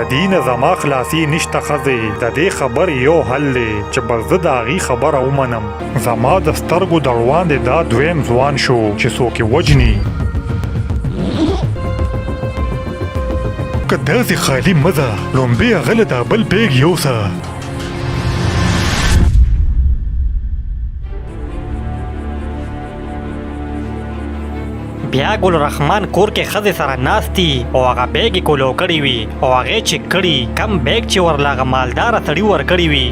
د دې نه زما خلاصي نشته ښځې، د دې خبرې یو حل دی چې بس زه د هغې خبره ومنم. زما د سترګو د وړاندې دا دویم ځوان شو چې څوک یې وژني. که داسې خالي مه ځه، لومبی هغه له دا بل بیګ یوسه. بیا ګل رحمان کور کې ښځې سره ناست دي او هغه بیګ یې کولو کړی وي او هغې چک کړي کم بیګ چې ورله هغه مالداره سړي ورکړی وي.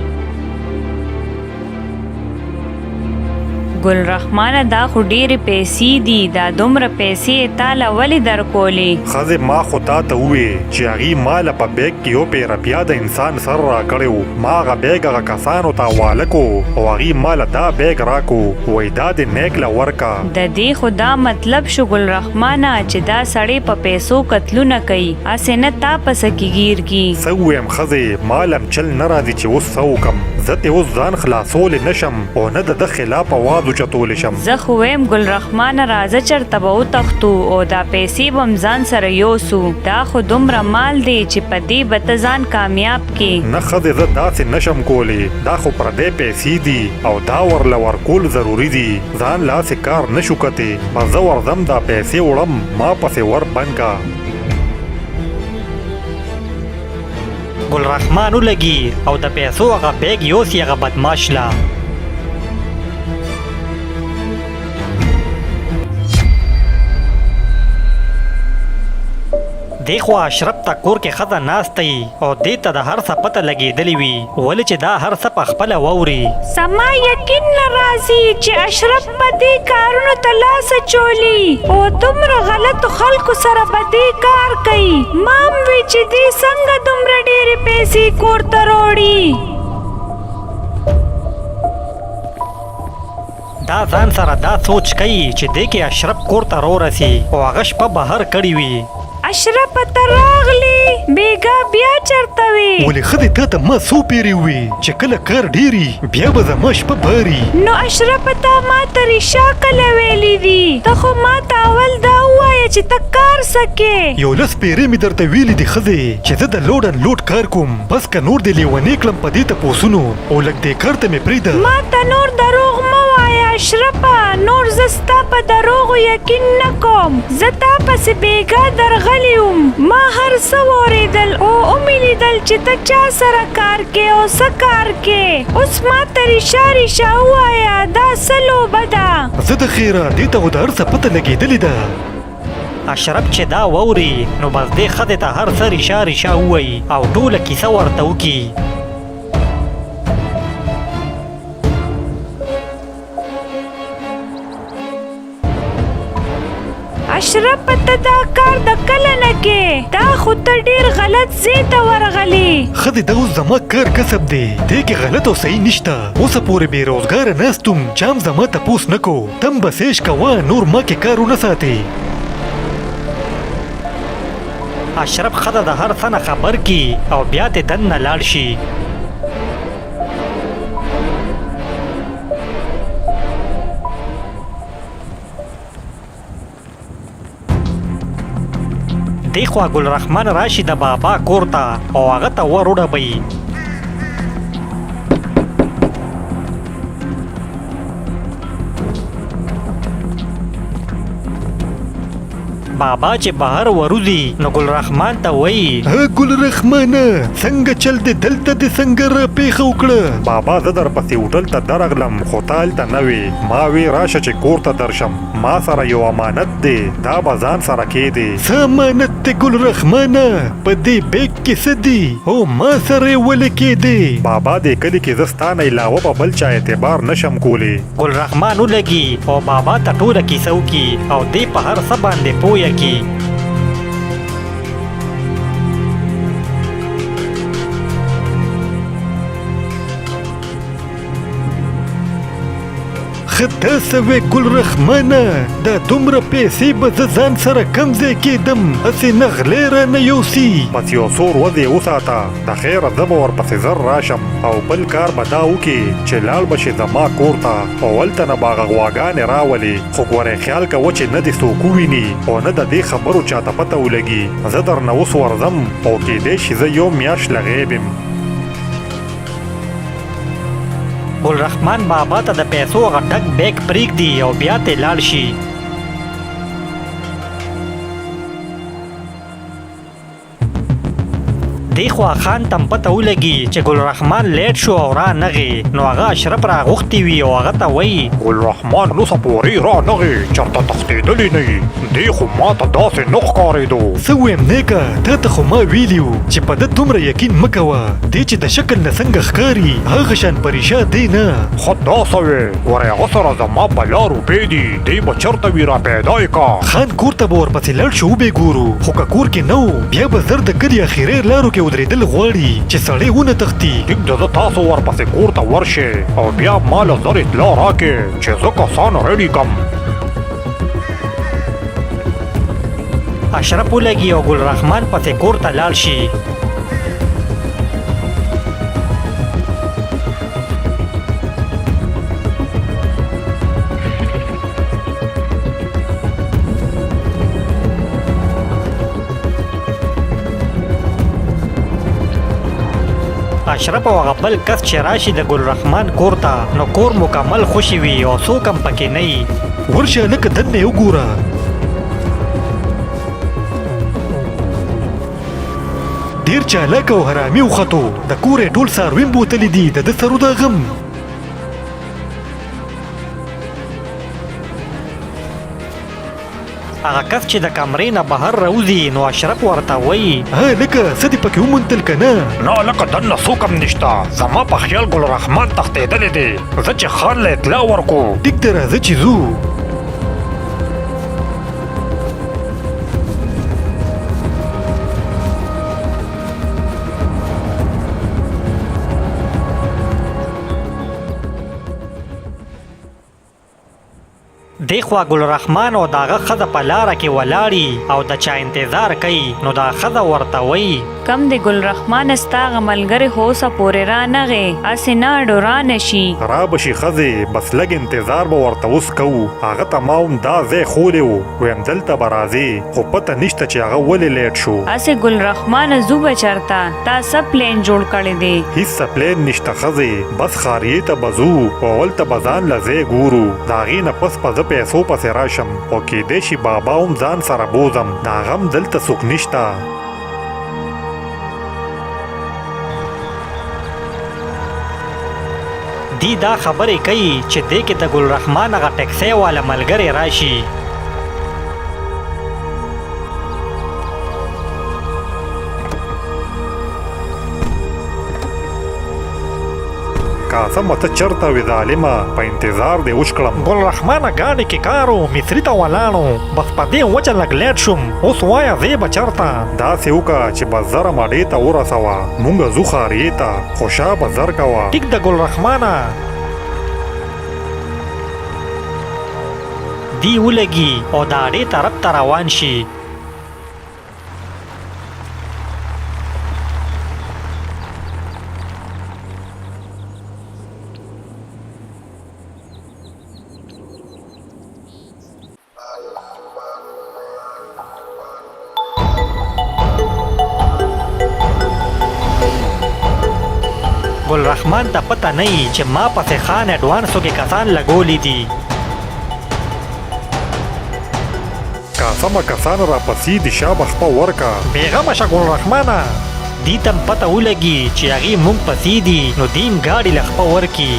ګل رحمانه دا خو ډېرې پیسې دي، دا دومره پیسې یې تاله ولې درکولې؟ ښځې ما خو تاته ووې چې هغې ماله په بیګ کې یو پې رپیا د انسان سر راکړی و، ما هغه بیګ هغه کسانو ته حواله کو او هغې ماله دا بیګ راکو، وایي دا دې نیک له ورکه. د دې خو دا مطلب شو ګل رحمانه چې دا سړی په پیسو قتلونه کوي، هسې نه تا په څه کې ګیر کړي. څه ووایم ښځې، ماله هم چل نه راځي چې اوس څه وکم، زه ترې اوس ځان خلاصولی نه شم او نه د ده خلاف اواز اوچتولی شم. زه خو وایم ګل رحمانه راځه چرته به وتښتو او دا پیسې به هم ځان سره یوسو، دا خو دومره مال دی چې په دې به ته ځان کامیاب کړې. نه ښځې زه داسې نه شم کولی، دا خو پردی پیسې دي او دا ورله ورکول ضروري دي، ځان له هسې کار نه شو کتې، بس زه ورځم دا پیسې وړم، ما پسې ور بند که. ګل رحمان ولګي او د پیسو هغه بیګ یوسي هغه بدماش له. دې خوا اشرف ته کور کې ښځه ناسته وي او دې ته د هر څه پته لګېدلې وي، ولې چې دا هر څه په خپله واوري. زما یقین نه راځي چې اشرف به دې کارونو ته لاس اچولی او دومره غلطو خلکو سره به دې کار کوي. ما هم وی چې دې څنګه دومره ډېرې پیسې کور ته راوړي. دا ځان سره دا سوچ کوي چې دې کې اشرف کور ته رورسي او هغه شپه بهر کړې وي. اشرفه ته راغلې، بېګا بیا چرته وې؟ ولې ښځې تا ته ما څو پېرې ووې چې کله کار ډېر بیا به زما شپه باري. نو اشرفه تا ما ته رښا کله ویلي دي؟ ته خو ما ته اول دا ووایه چې ته کار څه کې؟ یو لس پېرې مې درته ویلي دي ښځې چې زه د لوډ ان لوډ کار کوم، بس که نور دې لېونی کړم په دې تپوسونو او لږ دې کار ته مې پرېږده. ما ته نور دروغ مه وایه اشرفه، نور زه ستا په دروغو یقین نه کوم. زه تا پسې بېګا درغلی وم، ما هر څه واورېدل او ومې لیدل چې ته چا سره کار کې او څه کار کې. اوس ما ته ریشا ریشا ووایه، دا څه لوبه ده؟ زه د خیره، دې ته خو د هر څه پته لګېدلې ده. اشرف چې دا واوري نو بس دې ښځې ته هر څه ریشا ریشا ووایي او ټوله کیسه ورته وکړي. اشرفه ته دا کار د کله نه کې؟ دا خو ته ډیر غلط ځای ته ورغلې. ښځې دا اوس زما کار کسب دی، دې کې غلط او صحیح نشته. اوسه پورې بې روزګاره ناست وم، چا هم زما تپوس نه کو. ته هم بس عیش کوه، نور ما کې کار ونه ساتې. اشرف ښځه د هر څه نه خبر کړي او بیا ترې دننه لاړ شي. دې خوا ګل رحمان راشي د بابا کور ته او هغه ته ور وډبوي. بابا چې بهر وروځي نو ګل رحمان ته وایي. ها ګل رحمانه څنګه چل دې دلته دې څنګه را پېښه وکړه؟ بابا زه درپسې هوټل ته درغلم خو ته هلته نه وې، ما وې راشه چې کور ته درشم، ما سره یو امانت دی دا به ځان سره کېدې. څه امانت دی ګل رحمانه، په دې بیګ کې څه دي او ما سره یې ولې کېدې؟ بابا دې کلي کې زه ستا نه علاوه په بل چا اعتبار نه شم کولی. ګل رحمان ولګي او بابا ته ټوله کیسه وکړي او دی په هر څه باندې پوه کړي. ښه دا څه وې ګل رحمانه، دا دومره پیسې به زه ځان سره کوم ځای کېدم، هسې نه غلی رانه یوسي. بس یو څو ورځې یې وساته، د خیره زه به ورپسې زر راشم او بل کار به دا وکې چې لاړ به شې زما کور ته او هلته نه به هغه غواګانې راولې، خو ګورې خیال کوه چې نه دې څوک وویني او نه د دې خبرو چاته پته ولګي. زه درنه اوس ورځم او کېدای شي زه یو میاشت له غیب یم. ګل رحمان بابا ته د پیسو هغه ډک بیګ پرېږدي او بیا ترې لاړ شي. دې خوا خان ته هم پته ولګي چې ګل رحمان لیټ شو او را نغی، نو هغه اشرف راغوښتي وي او هغه ته وایي: ګل رحمان اوسه پورې را نغی، چرته تښتېدلی نه یي، دی خو ما ته داسې نه ښکارېدو. څه ووایم نیکه، تا ته خو ما ویلي وو چې په ده دومره یقین مه کوه، دی چې د شکل نه څنګه ښکاري هغه شان په ریشا دی نه. ښه دا څه وې، ګورې هغه سره زما بلا روپۍ دي، دی به چرته وي را پیدا یې که. خان کور ته به ورپسې لاړ شو وبې ګورو، خو که کور کې نه و بیا به زر د کلي اخیری لارو کې ودرېدل غواړي چې سړی ونه تښتي. ټیک ده، زه تاسو ورپسې کور ته ورشئ او بیا ما له زر اطلاع راکړئ چې زه کسان ریډي کم. اشرف ولګي او ګل رحمان پسې کور ته لاړ شي. اشرف او هغه بل کس چې راشي د ګل رحمان کور ته، نو کور مکمل خوشي وي او څوک هم پکې نه وي. ورشه هلکه دننه یې وګوره. ډېر چالاک او حرامي وختو، د کوره یې ټول څاروي هم بوتلي دي، د ده سرو دا غم. هغه کس چې د کمرې نه بهر راوځي نو اشرف ورته وایي: ها لکه څه دې پکې وموندل که نه؟ نه لکه دننه څوک هم نشته، زما په خیال ګل رحمان تښتېدلی دی، زه چې خان له اطلاع ورکو. ټیک ده راځه چې ځو. دې خوا ګل رحمان او د هغه ښځه په لاره کې ولاړي او د چا انتظار کوي، نو دا ښځه ورته وایي: کم دی ګل رحمانه، ستا هغه ملګری خو اوسه پورې را نه غی، هسې نه اډو را نه شي. را به شي ښځې، بس لږ انتظار به ورته اوس کوو، هغه ته ما هم دا ځای ښولی و، ویم دلته به راځې، خو پته نشته چې هغه ولې لیټ شو. هسې ګل رحمانه ځو به چرته، تا څه پلان جوړ کړی دی؟ هیڅ څه پلان نشته ښځې، بس ښاریې ته به ځو او هلته به ځان له ځای ګورو، د هغې نه پس به زه پیسو پسې راشم او کیدای شي بابا هم ځان سره بوځم، د هغه هم دلته څوک نشته. دی دا خبرې کوي چې دې کې د ګل رحمان هغه ټیکسۍ والا ملګری راشي. قاسمه ته چرته وې ظالمه، په انتظار دې وشکړم. ګل رحمانه ګاډي کې کار و، مصري ته ولاړو، بس په دې وجه لږ لیټ شوم، اوس وایه ځې به چرته؟ داسې وکړه چې بس زر ماډې ته ورسوه، مونږ ځو ښاریې ته، خو شا به زر کوه. ټیک ده ګل رحمانه. دی ولګي او د اډې طرف ته روان شي. ګل رحمان ته پته نه وي چې ما پسې خان اډوانسو کې کسان لګولي دي. قاسمه کسان راپسې دي، شابه خپه ورکه. بېغمه شه ګل رحمانه. دي ته هم پته ولګي چې هغې مونږ پسې دي، نو دي هم ګاډي له خپه ورکي.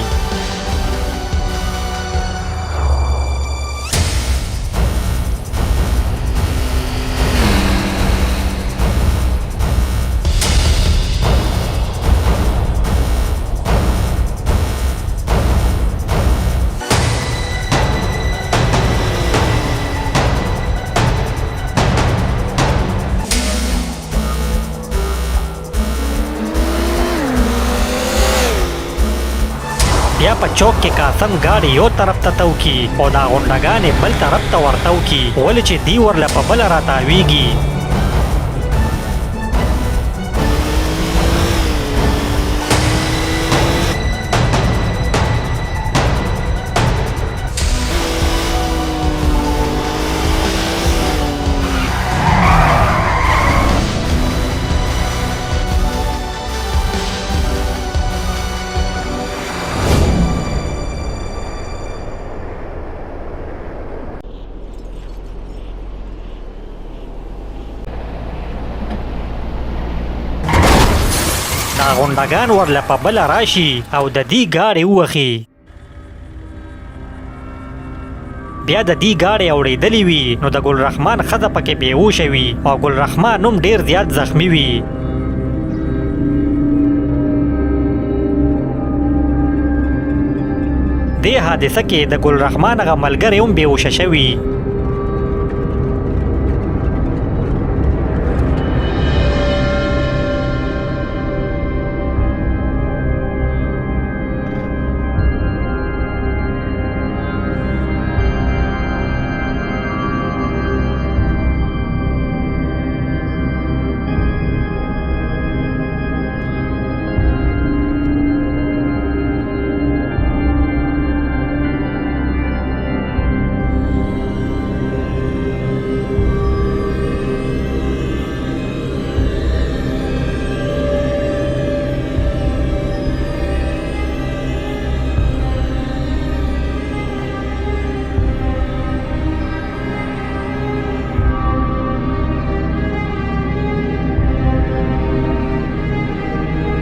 بیا بیا په چوک کې قاسم ګاډی یو طرف ته تاو کی او دا غونډګانې بل طرف ته ورتاو کی، ولې چې دی ورله په بله راتاویږي. دا غونډګان ورله په بله راشي او د دې ګاډی ووهي. بیا د دې ګاډی اوړېدلې وي نو د ګل رحمان ښځه پکې بېهوشه وي او ګل رحمان هم ډېر زیات زخمی وي. دې حادثه کې د ګل رحمان هغه ملګری هم بېهوشه شوی.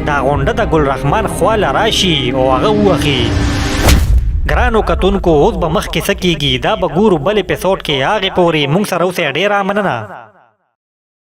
دا غونډه د ګل رحمان خواله راشي او هغه ووهي. ګرانو کتونکو، اوس به مخکې څه کیږي دا به ګورو بل اپیسوډ کې. هغې پورې مونږ سره اوسئ. ډېره مننه.